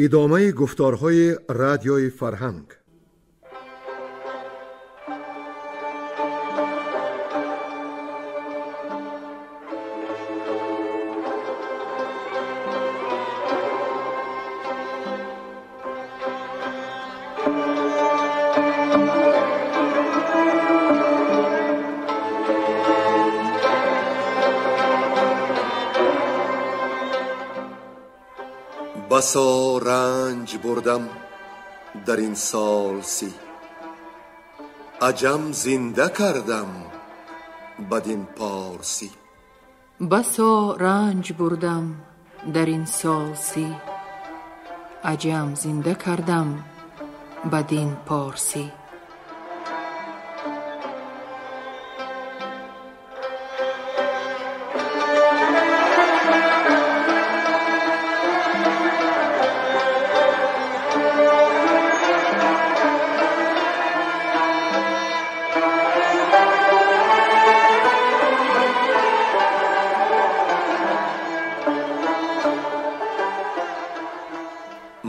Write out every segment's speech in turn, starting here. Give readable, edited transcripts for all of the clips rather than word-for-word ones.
Идомаи гуфторҳои радиои фарҳанг. بسا رنج بردم در این سال سی، عجم زنده کردم بدین پارسی. بسا رنج بردم در این سال سی، عجم زنده کردم بدین پارسی.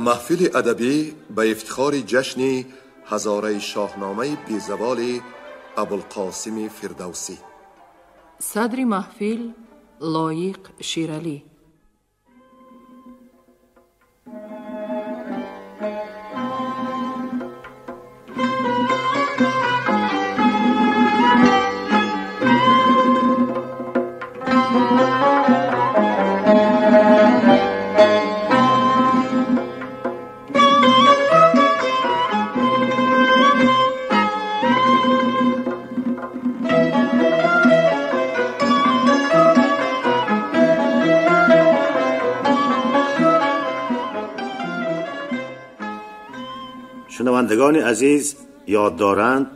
Маҳфили адабӣ ба ифтихори ҷашни ҳазораи шоҳномаи безаволи Абулқосими Фирдавсӣ. Садри маҳфил Лоиқ Шералӣ. شنوندگان عزیز یاد دارند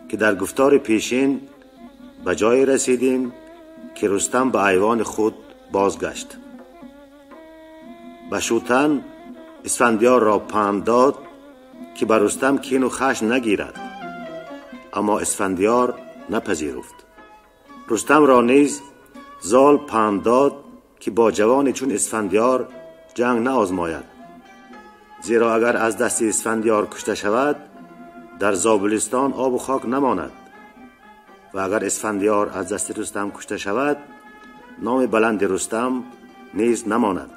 که در گفتار پیشین به جای رسیدیم که رستم به ایوان خود بازگشت. بشوتن اسفندیار را پند داد که بر رستم کین و خشم نگیرد، اما اسفندیار نپذیرفت. رستم را نیز زال پند داد که با جوانی چون اسفندیار جنگ نآزماید، زیرا اگر از دست اسفندیار کشته شود در زابلستان آب و خاک نماند و اگر اسفندیار از دست رستم کشته شود نام بلند رستم نیز نماند.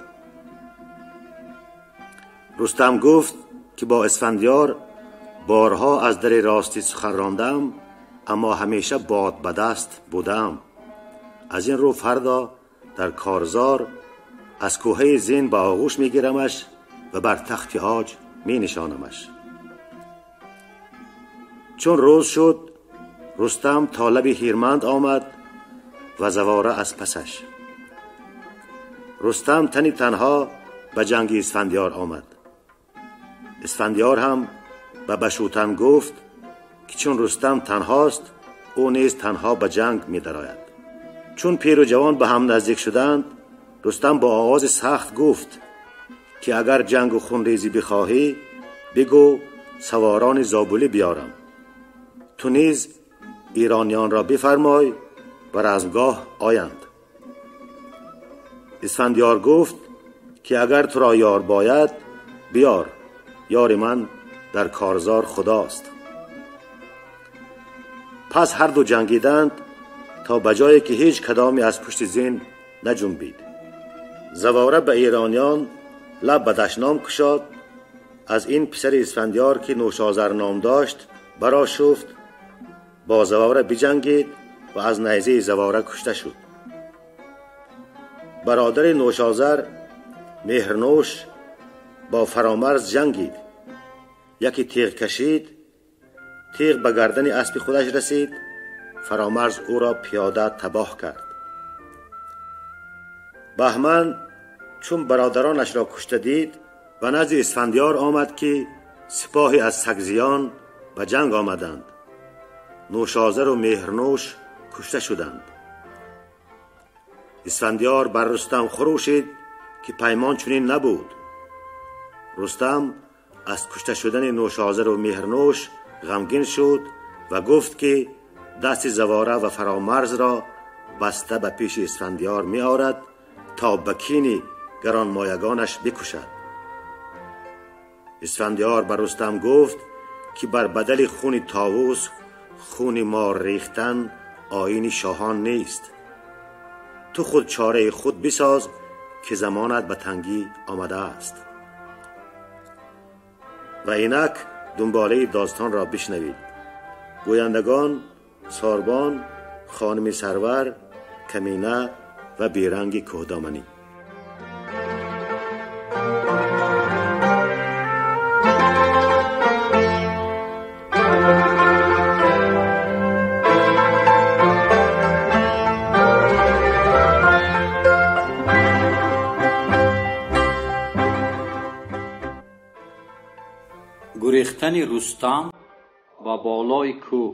رستم گفت که با اسفندیار بارها از در راستی سخن راندم، اما همیشه باد به دست بودم. از این رو فردا در کارزار از کوهه زین به آغوش میگیرمش و بر تخت عاج می نشانمش. چون روز شد رستم تا لب هیرمند آمد و زواره از پسش. رستم تنی تنها به جنگ اسفندیار آمد. اسفندیار هم به بشوتن گفت که چون رستم تنهاست او نیز تنها به جنگ می درآید. چون پیر و جوان به هم نزدیک شدند رستم با آواز سخت گفت که اگر جنگ و خونریزی بخواهی بگو سواران زابلی بیارم، تو نیز ایرانیان را بفرمای و رزمگاه آیند. اسفندیار گفت که اگر تو را یار باید بیار، یار من در کارزار خداست. پس هر دو جنگیدند تا به جایی که هیچ کدامی از پشت زین نجنبید. زواره به ایرانیان لب به دشنام کشاد. از این پسر اسفندیار که نوشازر نام داشت برآشفت، با زواره بجنگید و از نیزه زواره کشته شد. برادر نوشازر مهرنوش با فرامرز جنگید. یکی تیغ کشید، تیغ به گردن اسب خودش رسید، فرامرز او را پیاده تباه کرد. بهمن چون برادرانش را کشته دید و نزد اسفندیار آمد که سپاهی از سگزیان به جنگ آمدند. نوشازر و مهرنوش کشته شدند. اسفندیار بر رستم خروشید که پیمان چنین نبود. رستم از کشته شدن نوشازر و مهرنوش غمگین شد و گفت که دست زواره و فرامرز را بسته به پیش اسفندیار می آورد تا به کین گرانمایگانش بکشد. Исфандиёр ба Рустам гуфт, ки бар бадали хуни товус хуни мо рехтан оини шоҳон нест. Ту худ чораи худ бисоз, ки замонат ба тангӣ омадааст. Ва инак дунболаи достонро бишнавед. Гӯяндагон Сорбон, хоними Сарвар, Камина ва Беранги Кӯҳдоманӣ. Гурехтани Рустам ба болои кӯҳ.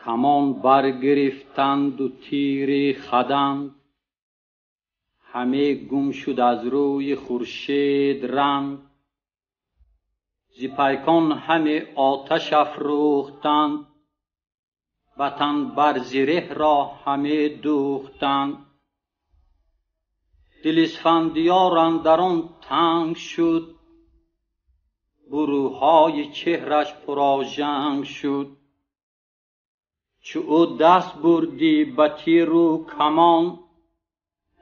Камон баргирифтанду тири хаданд, ҳаме гум шуд аз рӯи хуршед ранг. Зи пайкон ҳаме оташ афрӯхтанд, ба тан бар зиреҳро ҳаме дӯхтанд. Дили Исфандиёр андар он танг шуд, бурӯҳои чеҳраш пурожанг шуд. Чу ӯ даст бурдӣ ба тиру камон,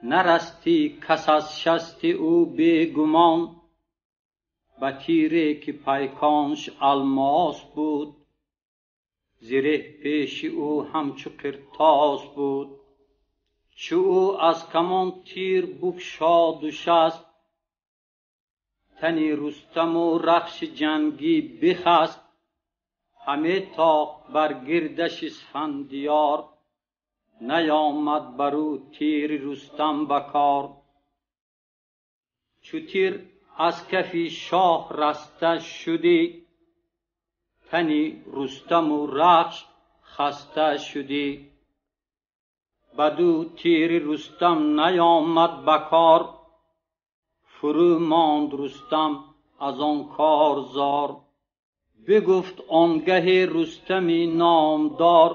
нарастӣ кас аз шасти ӯ бегумон. Ба тире ки пайконш алмос буд, зиреҳ пеши ӯ ҳамчу қиртос буд. Чу ӯ аз камон тир букшоду шаст, тани Рустаму рахши ҷангӣ бихаст. Ҳаме тохт бар гирдаш Исфандиёр, наёмад бар ӯ тири Рустам ба кор. Чу тир аз кафи шоҳ раста шудӣ, тани Рустаму рахш хаста шудӣ. Баду тири Рустам наёмад ба кор, фурӯ монд Рустам аз он корзор. Бигуфт онгаҳи Рустами номдор,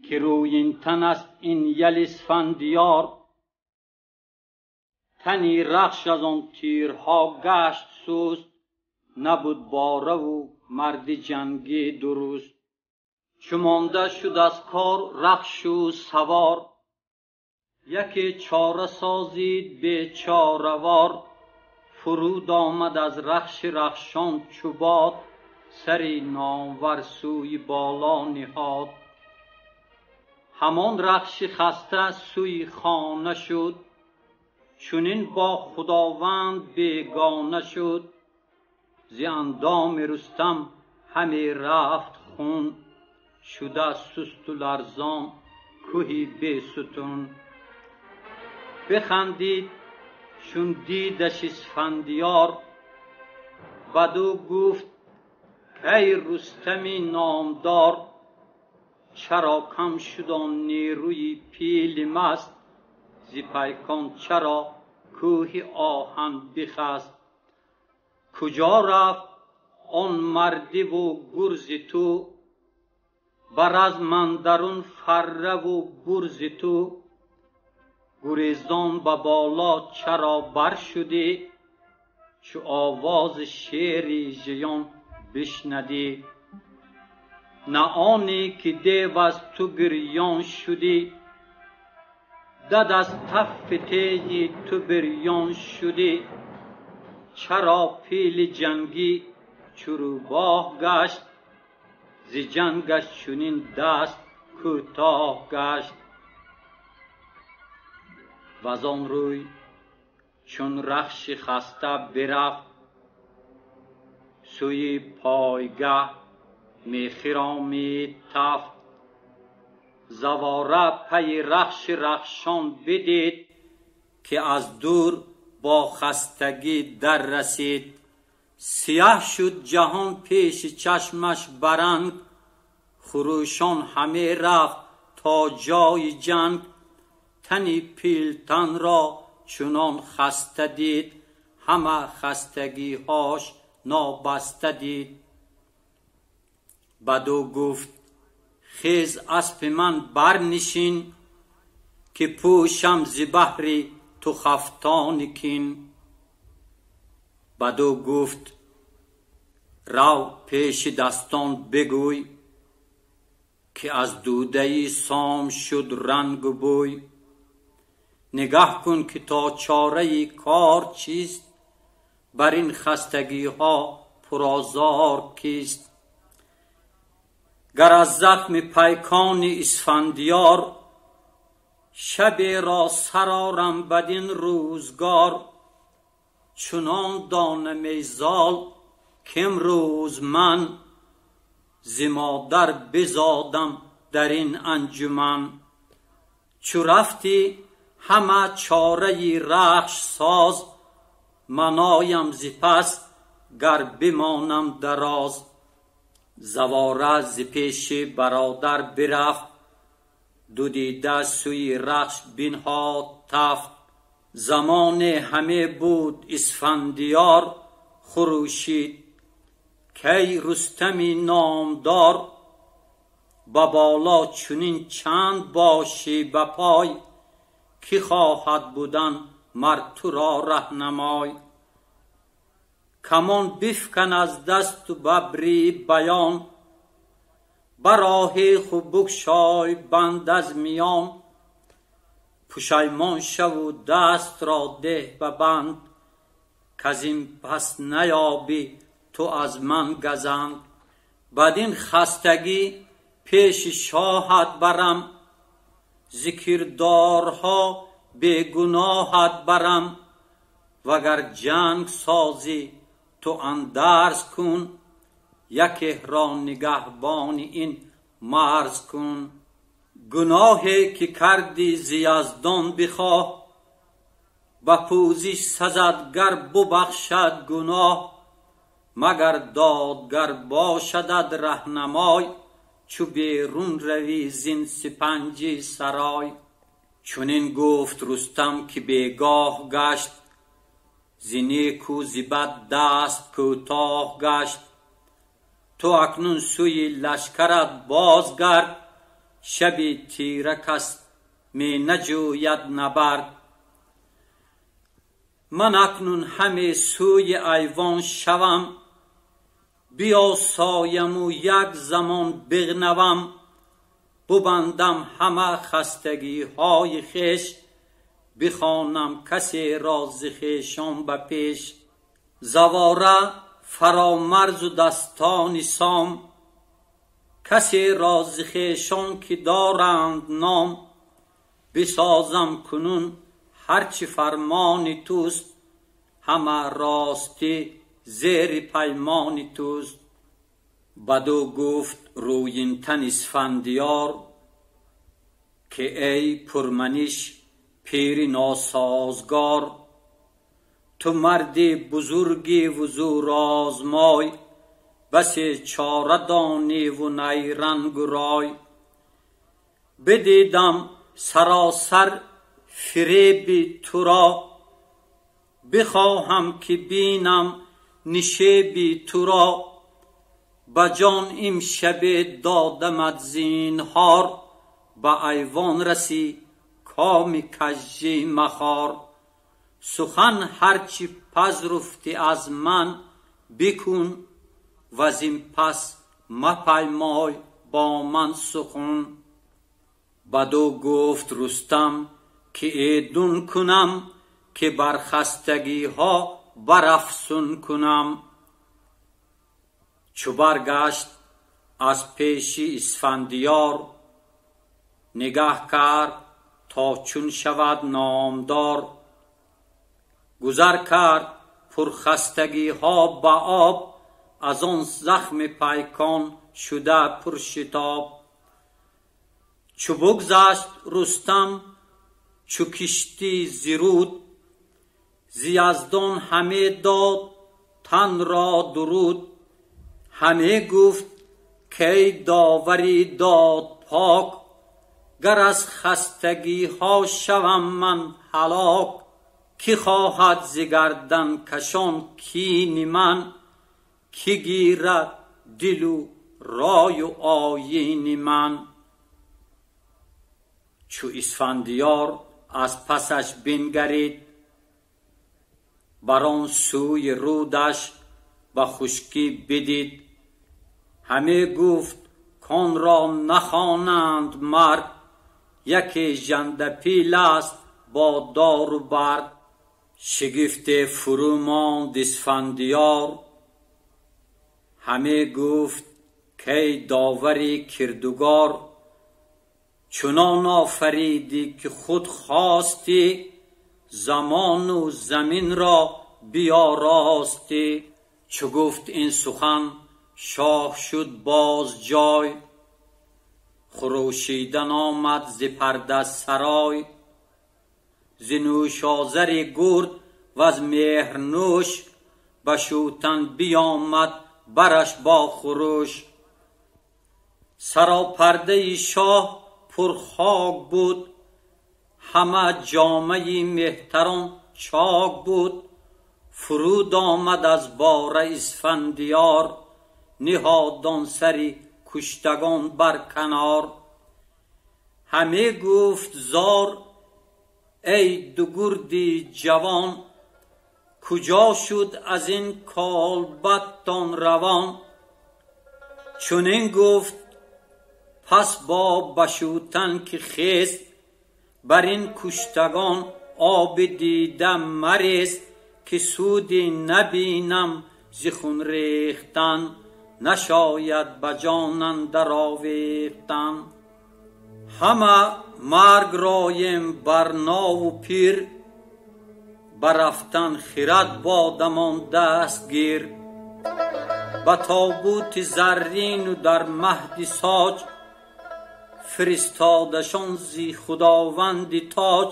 ки рӯинтан аст ин ял Исфандиёр. Тани рахш аз он тирҳо гашт суст, набуд бораву марди ҷангӣ дуруст. Чу монда шуд аз кор рахшу савор, яке чора созид бечоравор. Фуруд омад аз рахши рахшон чу бод, сари номвар сӯи боло ниҳод. Ҳамон рахши хаста сӯи хона шуд, чунин бо Худованд бегона шуд. Зи андоми Рустам ҳаме рафт хун, шуда сусту ларзон кӯҳи бесутун. Бихандид чун дидаш Исфандиёр, баду гуфт кай Рустами номдор. Чаро кам шуд он нерӯи пили маст, зи пайкон чаро кӯҳи оҳан бихаст. Куҷо рафт он мардиву гурзи ту, бар аз мандарун фарраву бурзи ту. Гурезон ба боло чаро бар шудӣ, чу овози шери жиён бишнадӣ. На оне ки дев аз ту гирён шудӣ, дад аз таффи теғи ту бирён шудӣ. Чаро пили ҷангӣ чу рӯбоҳ гашт, зи ҷангаш чунин даст кӯтоҳ гашт. Ваз он рӯй чун рахши хаста бирафт, сӯи пойгаҳ мехиромид тафт. Завора пайи рахши рахшон бидид, که از دور با خستگی در رسید. سیاه شد جهان پیش چشمش برنگ، خروشان همه رفت تا جای جنگ. تنی پیلتن را چنان خسته دید، همه خستگیهاش نابسته دید. بدو گفت خیز اسب من برنشین، که پوشم ز بهر تو خفتان کین. بدو گفت رو پیش دستان بگوی، که از دوده سام شد رنگ و بوی. نگه کن که تا چاره کار چیست، بر این خستگی ها پرآزار کیست. گر از زخم پیکان اسفندیار، شب را سرارم بدین روزگار. چنان دانم ای زال کامروز من، ز مادر بزادم در این انجمن. چو رفتی همه چاره رخش ساز، من آیم ز پس گر بمانم دراز. زواره ز پیش برادر برفت، دو دیده سوی رخش بنهاد تفت. زمان همه بود اسفندیار، خروشید کی رستمی نامدار. به بالا چنین چند باشی به پای، کی خواهد بودن مر تو را رهنمای. کمان بفکن از دست و ببری بیان، براه خو بگشای بند از میان. پشیمان شو و دست را ده به بند، کز این پس نیابی تو از من گزند. بدین خستگی پیش شاهت برم، ز کردارها بیگناهت برم. وگر جنگ سازی تو اندرز کن، یکی را نگهبان این مرز کن. گناهی که کردی ز یزدان بخواه، به پوزش سزد گر ببخشد گناه. مگر دادگر باشدت رهنمای، چو بیرون روی زین سپنجی سرای. چنین گفت رستم که بیگاه گشت، ز نیک و ز بد دست کوتاه گشت. تو اکنون سوی لشکرت بازگرد، شبی تیره کس می نجوید نبرد. من اکنون همه سوی ایوان شوم، بیاسایم و یک زمان بغنوم. ببندم همه خستگی های خویش، بخوانم کسی را ز خویشان به پیش. زواره فرامرز و دستان سام، کسی را ز خویشان که دارند نام. بسازم کنون هرچه فرمان توست، همه راستی زیر پیمان توست. بدو گفت رویین تن اسفندیار، که ای پرمنش پیر ناسازگار. تو مردی بزرگی و زور آزمای، بسی چاره دانی و نیرنگ و رای. بدیدم سراسر فریب تو را، بخواهم که بینم نشیب تو را. به جان امشب دادمت زینهار، به ایوان رسی کام کژی مخار. سخن هرچی پذرفتی از من بکن، وزین پس مپیمای با من سخن. بدو گفت رستم که ایدون کنم، که بر خستگی ها برافسون کنم. چو برگشت از پیش اسفندیار، نگه کرد تا چون شود نامدار. گذر کرد پرخستگی ها به آب، از آن زخم پیکان شده پرشتاب. چو بگذشت رستم чу киштӣ зи руд. Зи Яздон ҳаме дод тан ро дуруд. Ҳаме гуфт кай довари дод пок, гар аз хастагиҳо шавам ман ҳалок. Ки хоҳад зи гардан кашон кини ман, ки гирад дилу рою оини ман. Чу Исфандиёр аз пасаш бингарид, бар он сӯи рудаш ба хушкӣ бидид. Ҳаме гуфт кон ро нахонанд мард, яке жандапил аст бо дору бард. Шигифте фурӯ монд Исфандиёр, ҳаме гуфт кай довари кирдугор. Чунон офаридӣ ки худ хостӣ, замону заминро биёростӣ. Чу гуфт ин сухан шоҳ шуд боз ҷой, хурӯшидан омад зи парда сарой. Зи нӯшозари гурд ваз меҳрнӯш, ба шӯтан биёмад бараш бо хурӯш. Саропардаи шоҳ пурхок буд, ҳама ҷомаи меҳтарон чок буд. Фуруд омад аз бора Исфандиёр, ниҳод он сари куштагон бар канор. Ҳаме гуфт зор эй ду гурди ҷавон, куҷо шуд аз ин колбадтон равон? Чунин гуфт пас бо башӯтан ки хест, бар ин куштагон оби дида марез. Ки суди набинам зи хун рехтан, нашояд ба ҷон андар овехтан. Ҳама марг роем бар наву пир, ба рафтан хирад бодамон дастгир. Ба тобути заррину дар маҳди соҷ, фиристодашон зи худованди тоҷ.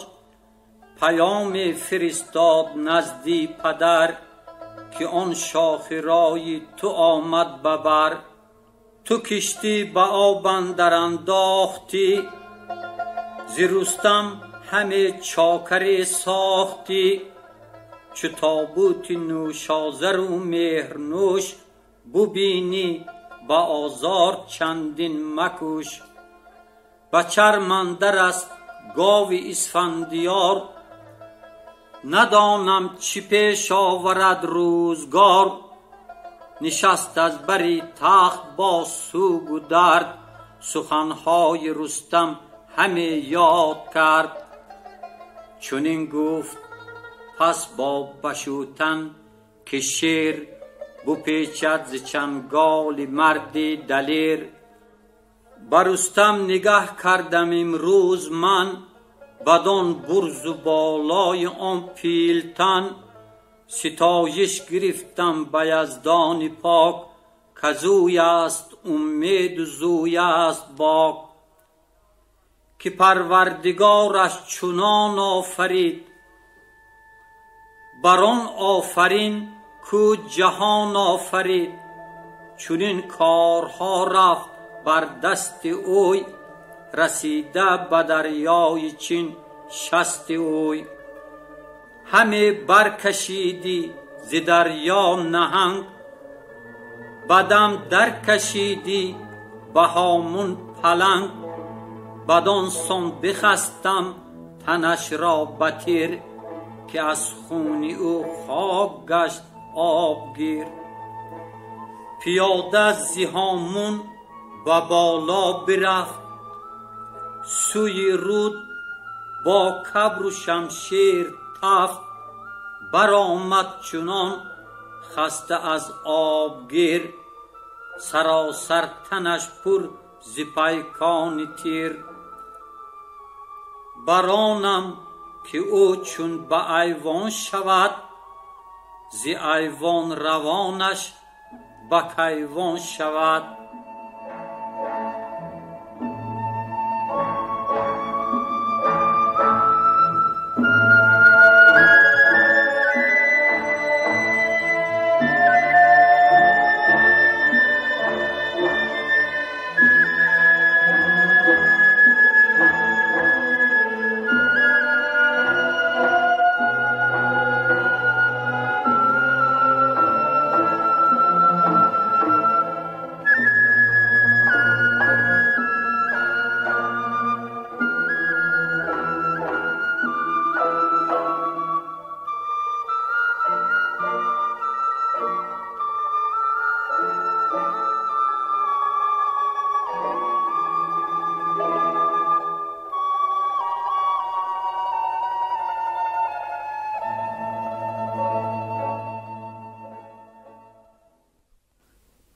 Паёме фиристод назди падар, ки он шохи рои ту омад ба бар. Ту киштӣ ба об андар андохтӣ, зи Рустам ҳаме чокаре сохтӣ. Чу тобути нӯшозару меҳрнӯш, бубинӣ ба озор чандин макӯш. Ба чарм андар аст гови Исфандиёр, надонам чӣ пеш оварад рӯзгор. Нишаст аз бари тахт бо сӯгу дард, суханҳои Рустам ҳаме ёд кард. Чунин гуфт пас бо башӯтан ки шер бупечад зи чанголи марди далер. Ба Рустам нигаҳ кардам имрӯз ман, бадон бурзу болои он пилтан. Ситоиш гирифтам ба Яздони пок, казӯй аст умеду зӯй аст бок. Ки Парвардигораш чунон офарид, бар он офарин кӯ ҷаҳон офарид. Чунин корҳо рафт бар дасти ӯй, расида ба дарёи Чин шасти ӯй. Ҳаме баркашидӣ зи дарё наҳанг, ба дам даркашидӣ ба ҳомун паланг. Бадон сон бихастам танашро ба тир, ки аз хуни ӯ хок гашт обгир. Пиёда зи ҳомун ба боло бирафт, сӯи руд бо кабру шамшер тафт. Баромад чунон хаста аз обгир, саросар танаш пур зи пайкони тир. Баронам ки ӯ чун ба айвон шавад, зи айвон равонаш ба кайвон шавад.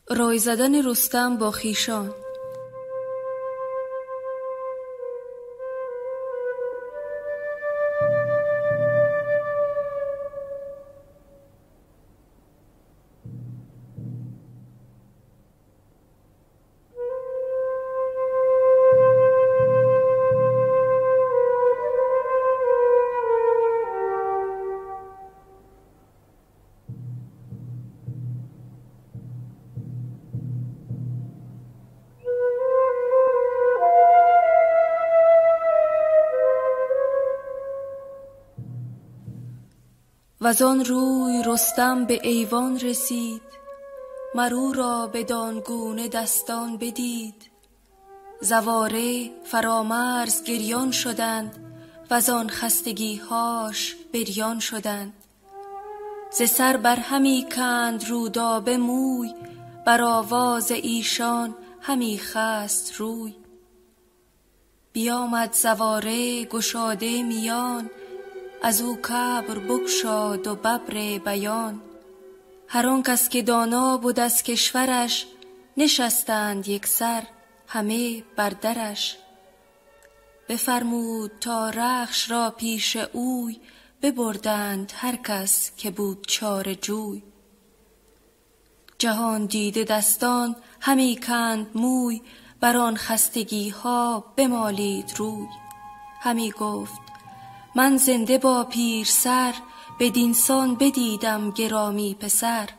Рой задани Рустам бо хешон. وزان روی رستم به ایوان رسید، مر او را بدان گونه دستان بدید. زواره فرامرز گریان شدند، وزان خستگیهاش بریان شدند. ز سر بر همی کند رودابه موی، بر آواز ایشان همی خست روی. بیامد زواره گشاده میان، از او کبر بگشاد و ببر بیان. هر آن کس که دانا بود از کشورش، نشستند یک سر همه بر درش. بفرمود تا رخش را پیش اوی، ببردند هر کس که بود چاره جوی. جهان دیده دستان همی کند موی، بر آن خستگی ها بمالید روی. همی گفت من زنده با پیر سر، بدین سان بدیدم گرامی پسر.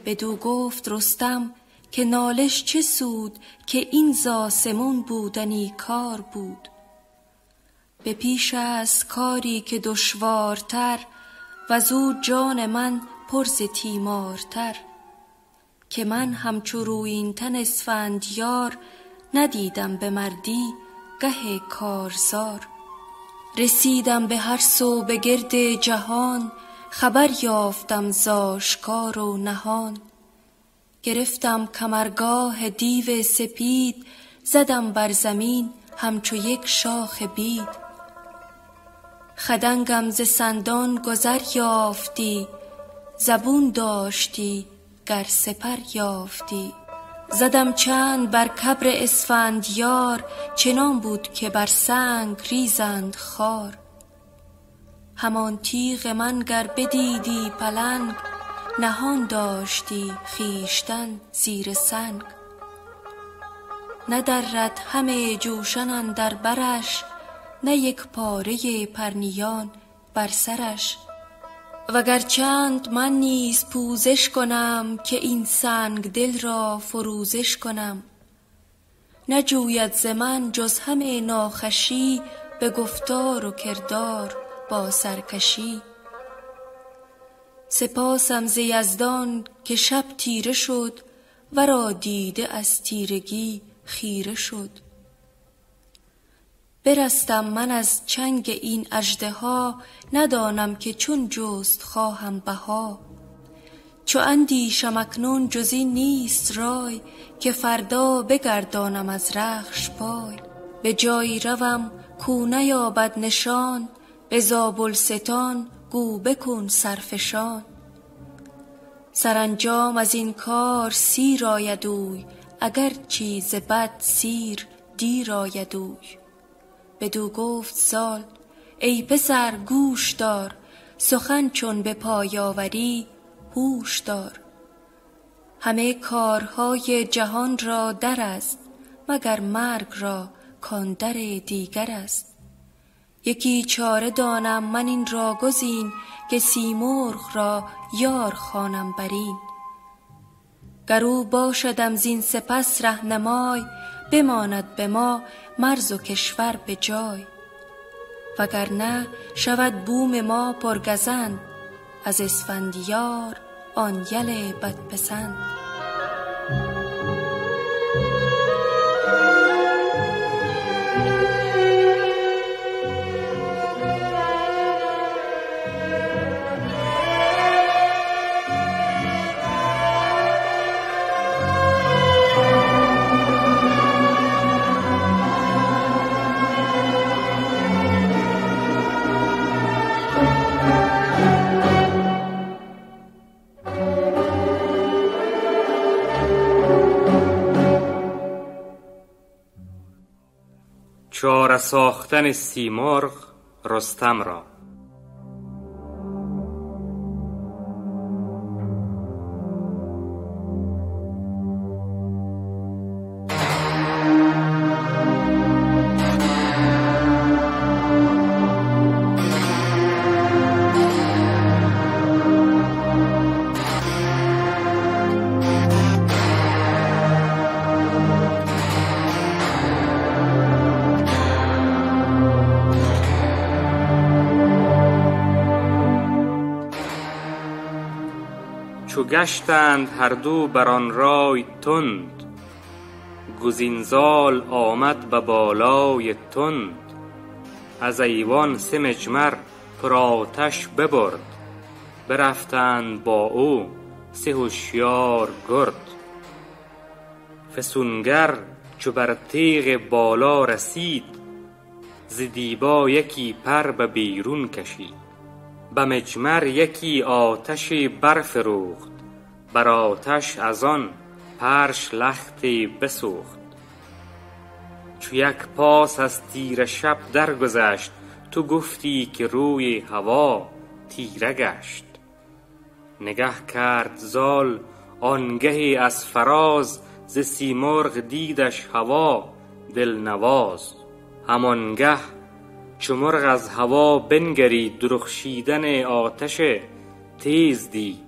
بدو گفت رستم که نالش چه سود، که این ز آسمون بودنی کار بود. به پیش است کاری که دشوارتر، وزو جان من پر ز تیمارتر. که من همچو رویین تن اسفندیار، ندیدم به مردی گه کارزار. رسیدم به هر سو به گرد جهان، خبر یافتم ز آشکار و نهان. گرفتم کمرگاه دیو سپید، زدم بر زمین همچو یک شاخ بید. خدنگم ز سندان گذر یافتی، زبون داشتی گر سپر یافتی. زدم چند بر کبر اسفندیار، چنان بود که بر سنگ ریزند خار. همان تیغ من گر بدیدی پلنگ، نهان داشتی خویشتن زیر سنگ. ندرد همه جوشن اندر برش، نه یک پاره پرنیان بر سرش. وگر چند من نیز پوزش کنم، که این سنگ دل را فروزش کنم. نجوید ز من جز همه ناخوشی، به گفتار و کردار با سرکشی. سپاسم ز یزدان که شب تیره شد، ورا دیده از تیرگی خیره شد. برستم من از چنگ این اژدها، ندانم که چون جست خواهم بها. چو اندیشم اکنون جز این نیست رای، که فردا بگردانم از رخش پای. به جایی روم کو نیابد نشان، به زابلستان گو بکن سرفشان. سرانجام از این کار سیر آید اوی، اگر چیز بد سیر دیر آید اوی. بدو گفت زال ای پسر گوش دار، سخن چون به پای آوری هوش دار. همه کارهای جهان را در است، مگر مرگ را کان در دیگر است. یکی چاره دانم من این را گزین، که سیمرغ را یار خوانم برین. گر او باشدم زین سپس رهنمای، بماند به ما مرز و کشور به جای. وگرنه شود بوم ما پرگزند، از اسفندیار آن یل بدپسند. چاره ساختن سیمرغ رستم را. چو گشتند هر دو بر آن رای تند، گزین زال آمد به بالای تند. از ایوان سه مجمر پر آتش ببرد، برفتند با او سه هشیار گرد. فسونگر چو بر تیغ بالا رسید، ز دیبا یکی پر به بیرون کشید. به مجمر یکی آتش برفروخت، بر آتش از آن پرش لختی بسوخت. چو یک پاس از تیره شب درگذشت، تو گفتی که روی هوا تیره گشت. نگه کرد زال آنگهی از فراز، ز سیمرغ دیدش هوا دلنواز. همانگه چو مرغ از هوا بنگرید، درخشیدن آتش تیز دید.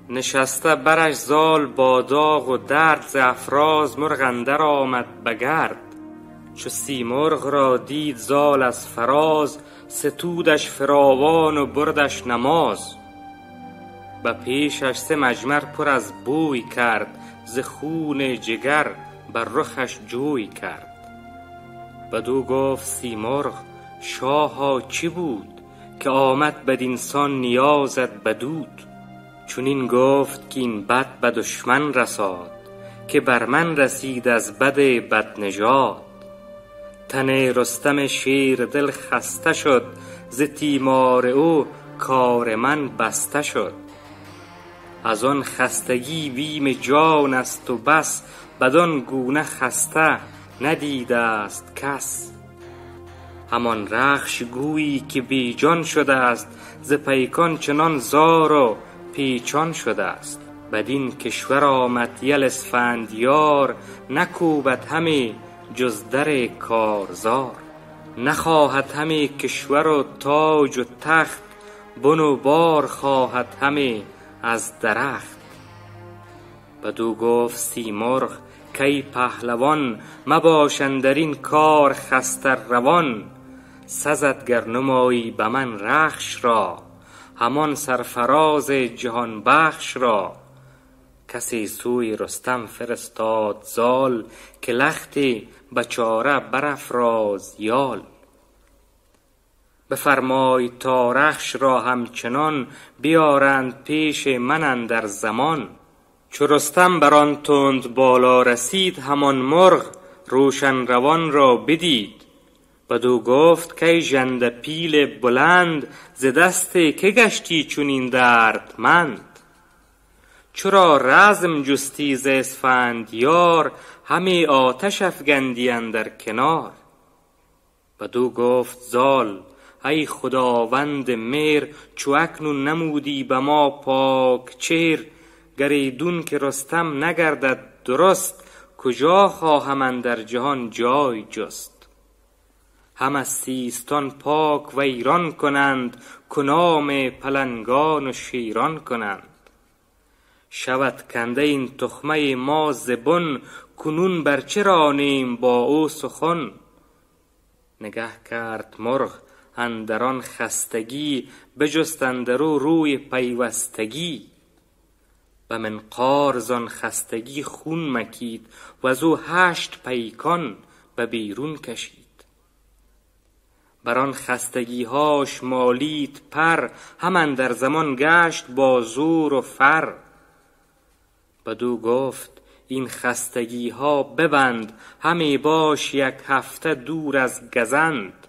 نشسته برش زال با داغ و درد، ز افراز مرغ اندر آمد به گرد. چو سیمرغ را دید زال از فراز، ستودش فراوان و بردش نماز. به پیشش سه مجمر پر از بوی کرد، ز خون جگر بر رخش جوی کرد. بدو گفت سیمرغ شاها چه بود، که آمد بدین سان نیازت بدود. چنین گفت کاین بد به دشمن رساد، که بر من رسید از بد بدنژاد. تن رستم شیر دل خسته شد، ز تیمار او کار من بسته شد. از آن خستگی بیم جان است و بس، بدان گونه خسته ندیده است کس. همان رخش گویی که بی جان شده است، ز پیکان چنان زار و پیچان شده است. بدین کشور آمد یل اسفندیار، نکوبد همی جز در کارزار. نخواهد همی کشور و تاج و تخت، بن و بار خواهد همی از درخت. بدو گفت سیمرغ کای پهلوان، مباش اندرین کار خسته روان. سزد گر نمایی به من رخش را، همان سرفراز جهان بخش را. کسی سوی رستم فرستاد زال، که لختی به چاره برافراز یال. بفرمای تا رخش را همچنان، بیارند پیش من اندر زمان. چو رستم بر آن تند بالا رسید، همان مرغ روشن روان را بدید. بدو گفت کای ژنده پیل بلند، ز دست که گشتی چنین دردمند؟ چرا رزم جستی ز اسفندیار، همی آتش افگندی اندر کنار؟ بدو گفت زال ای خداوند مهر، چو اکنون نمودی به ما پاک چهر، گر ایدون که رستم نگردد درست، کجا خواهم اندر جهان جای جست؟ هم از سیستان پاک ویران کنند، کنام پلنگان و شیران کنند. شود کنده این تخمه ما ز بن، کنون بر چه رانیم با او سخن؟ نگه کرد مرغ اندر آن خستگی، بجست اندر او روی پیوستگی. به منقار زان خستگی خون مکید، وزو 8 پیکان به بیرون کشید. بر آن خستگیهاش مالید پر، هم اندر زمان گشت با زور و فر. بدو گفت این خستگیها ببند، همی باش 1 هفته دور از گزند.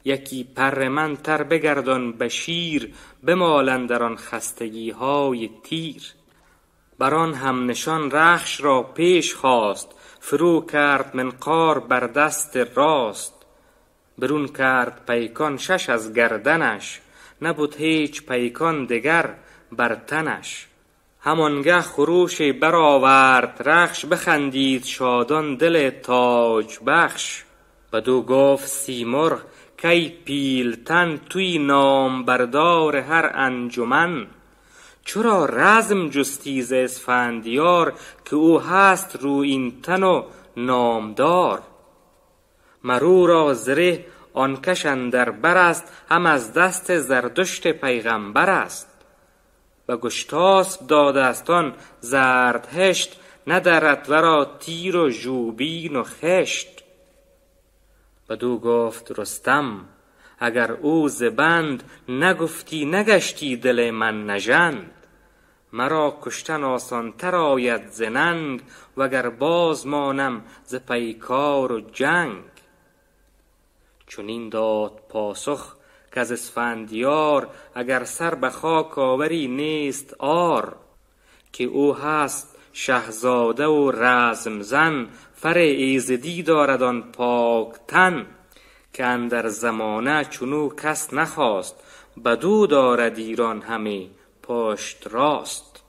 یکی پر من تر بگردان به شیر، بمال اندر آن خستگیهای تیر. بر آن هم نشان رخش را پیش خواست، فرو کرد منقار بر دست راست. برون کرد پیکان شش از گردنش، نبود هیچ پیکان دگر بر تنش. همانگه خروش برآورد رخش، بخندید شادان دل تاج بخش. بدو گفت سیمرغ کای پیلتن، تویی نامبردار هر انجمن. چرا رزم جستی ز اسفندیار، که او هست رویین تن و نامدار. مر او را زره آن کش اندر بر است، هم از دست زردشت پیغمبر است. به گشتاسپ داده است آن زردهشت، ندرد ورا تیر و ژوبین و خشت. بدو گفت رستم اگر او ز بند، نگفتی نگشتی دل من نژند. مرا کشتن آسان تر آید ز ننگ، وگر باز مانم ز پیکار و جنگ. چنین داد پاسخ کز اسفندیار، اگر سر به خاک آوری نیست عار. که او هست شهزاده و رزم زن، فر ایزدی دارد آن پاک تن. که اندر زمانه چنو کس نخواست، بدو دارد ایران همه پشت راست.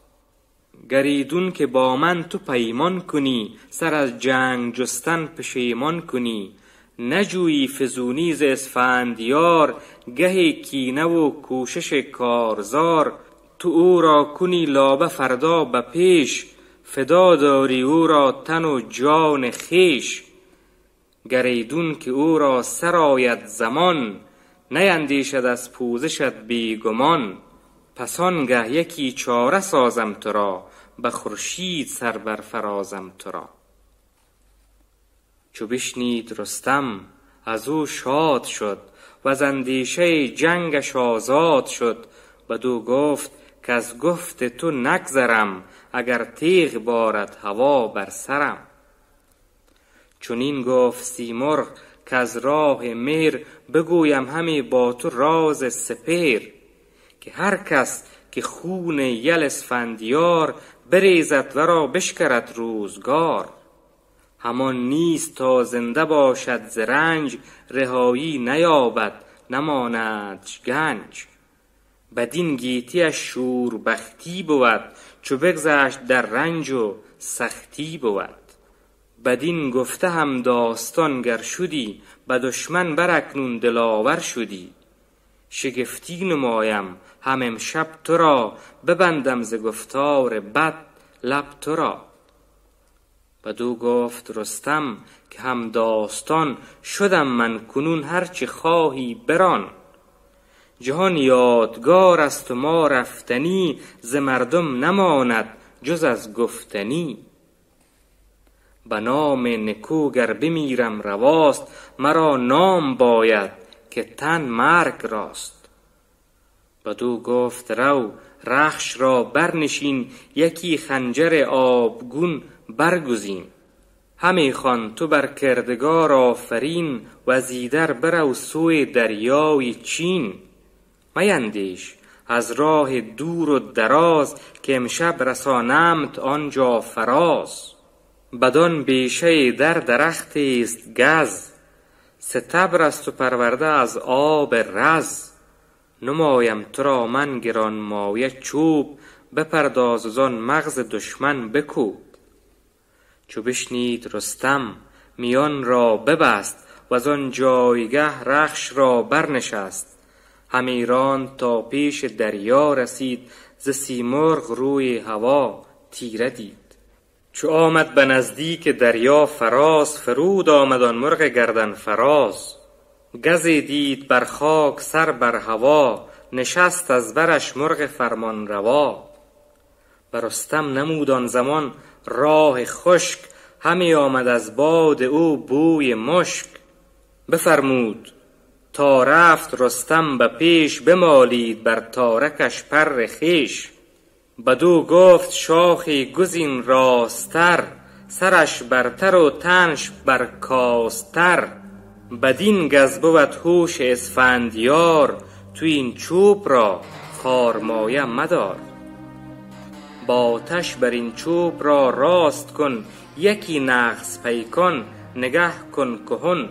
گر ایدون که با من تو پیمان کنی، سر از جنگ جستن پشیمان کنی. نجویی فزونی ز اسفندیار، گه کینه و کوشش کارزار. تو او را کنی لابه فردا به پیش، فدا داری او را تن و جان خویش. گر ایدون که او را سر آید زمان، نیندیشد از پوزشت بی گمان. پس آنگه یکی چاره سازم تو را، به خورشید سر برفرازم تو را. چو بشنید رستم از او شاد شد، وز اندیشه جنگش آزاد شد. بدو گفت کز گفت تو نگذرم، اگر تیغ بارد هوا بر سرم. چنین گفت سیمرغ کز راه مهر، بگویم همی با تو راز سپهر. که هر کس که خون یل اسفندیار، بریزد ورا بشکرد روزگار. همان نیست تا زنده باشد ز رنج، رهایی نیابد نماندش گنج. بدین گیتیش شوربختی بود، چو بگذشت در رنج و سختی بود. بدین گفته هم داستان گر شدی، به دشمن بر اکنون دلاور شدی. شگفتی نمایم هم امشب تو را، ببندم ز گفتار بد لب تو را. بدو گفت رستم که هم داستان شدم من، کنون هر چه خواهی بران. جهان یادگار است و ما رفتنی، ز مردم نماند جز از گفتنی. به نام نکو گر بمیرم رواست، مرا نام باید که تن مرگ راست. بدو گفت رو رخش را برنشین، یکی خنجر آبگون برگزین. همی خوان تو بر کردگار آفرین، وز ایدر برو سوی دریای چین. میندیش از راه دور و دراز، که امشب رسانمت آنجا فراز. بدان بیشه در درختی است گز، ستبر است و پرورده از آب رز. نمایم تو را من گرانمایه چوب، بپرداز و زان مغز دشمن بکوب. چو بشنید رستم میان را ببست، وزان جایگه رخش را برنشست. همی راند تا پیش دریا رسید، ز سیمرغ روی هوا تیره دید. چو آمد به نزدیک دریا فراز، فرود آمد آن مرغ گردن فراز. گزی دید بر خاک سر بر هوا، نشست از برش مرغ فرمان روا. به رستم نمود آن زمان راه خشک، همی آمد از باد او بوی مشک. بفرمود تا رفت رستم به پیش، بمالید بر تارکش پر خویش. بدو گفت شاخی گزین راستر، سرش برتر و تنش برکاستر. بدین گز بود هوش اسفندیار، تو این چوب را خارمایه مدار. با آتش بر این چوب را راست کن، یکی نغز پیکان نگه کن کهن.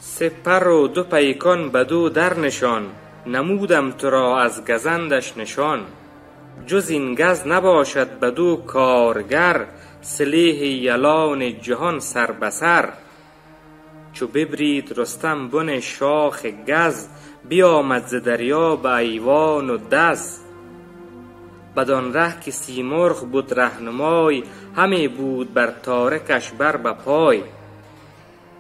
سه پر و دو پیکان بدو در نشان، نمودم تو را از گزندش نشان. جز این گز نباشد بدو کارگر، سلیح یلان جهان سر به سر. چو ببرید رستم بن شاخ گز، بیامد ز دریا به ایوان و دز. بدان ره که سیمرغ بود رهنمای، همی بود بر تارکش بر به پای.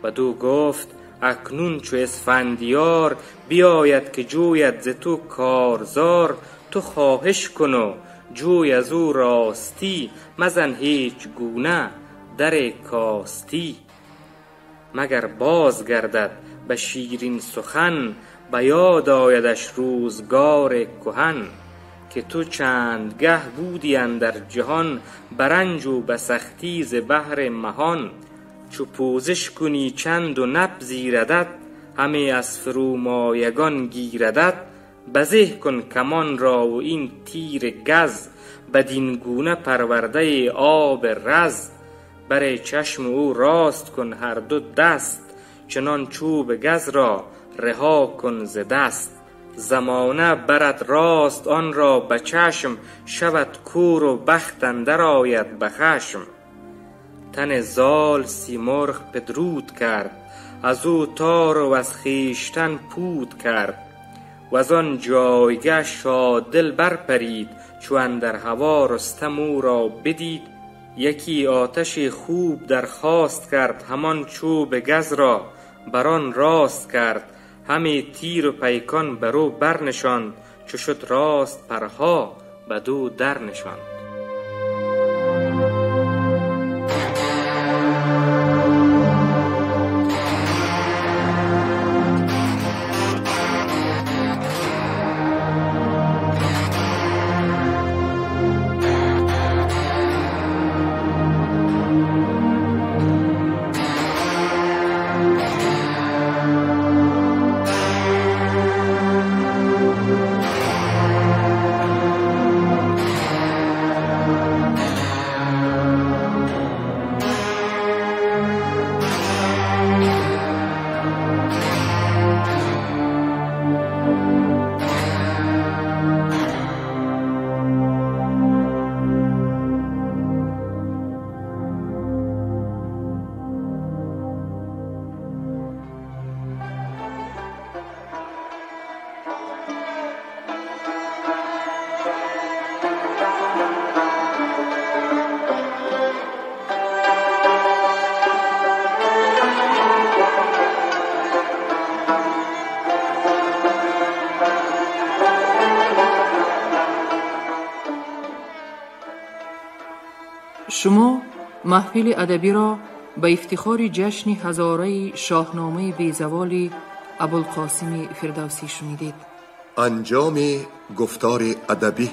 بدو گفت اکنون چو اسفندیار، بیاید که جوید ز تو کارزار. تو خواهش کن و جوی از او راستی، مزن هیچ گونه در کاستی. مگر باز گردد به شیرین سخن، به یاد آیدش روزگار کهن. که تو چند گه بودی اندر جهان، برنج و به سختی ز بهر مهان. چو پوزش کنی چند و نپذیردت، همی از فرومایگان گیردت. بزه کن کمان را و این تیر گز، بدین گونه پرورده آب رز. بر چشم او راست کن هر دو دست، چنان چوب گز را رها کن ز دست. زمانه برد راست آن را به چشم، شود کور و بخت اندر آید به خشم. تن زال سیمرغ پدرود کرد، از او تار و از خویشتن پود کرد. وز آن جایگه شاددل برپرید، چو اندر هوا رستم او را بدید. یکی آتش خوب درخواست کرد، همان چوب گز را بر آن راست کرد. همی تیر و پیکان بر او برنشاند، چو شد راست پرها بدو در نشاند. Шумо маҳфили адабиро ба ифтихори ҷашни ҳазораи шоҳномаи безаволи Абулқосими Фирдавсӣ шунидед. Анҷоми гуфтори адабӣ.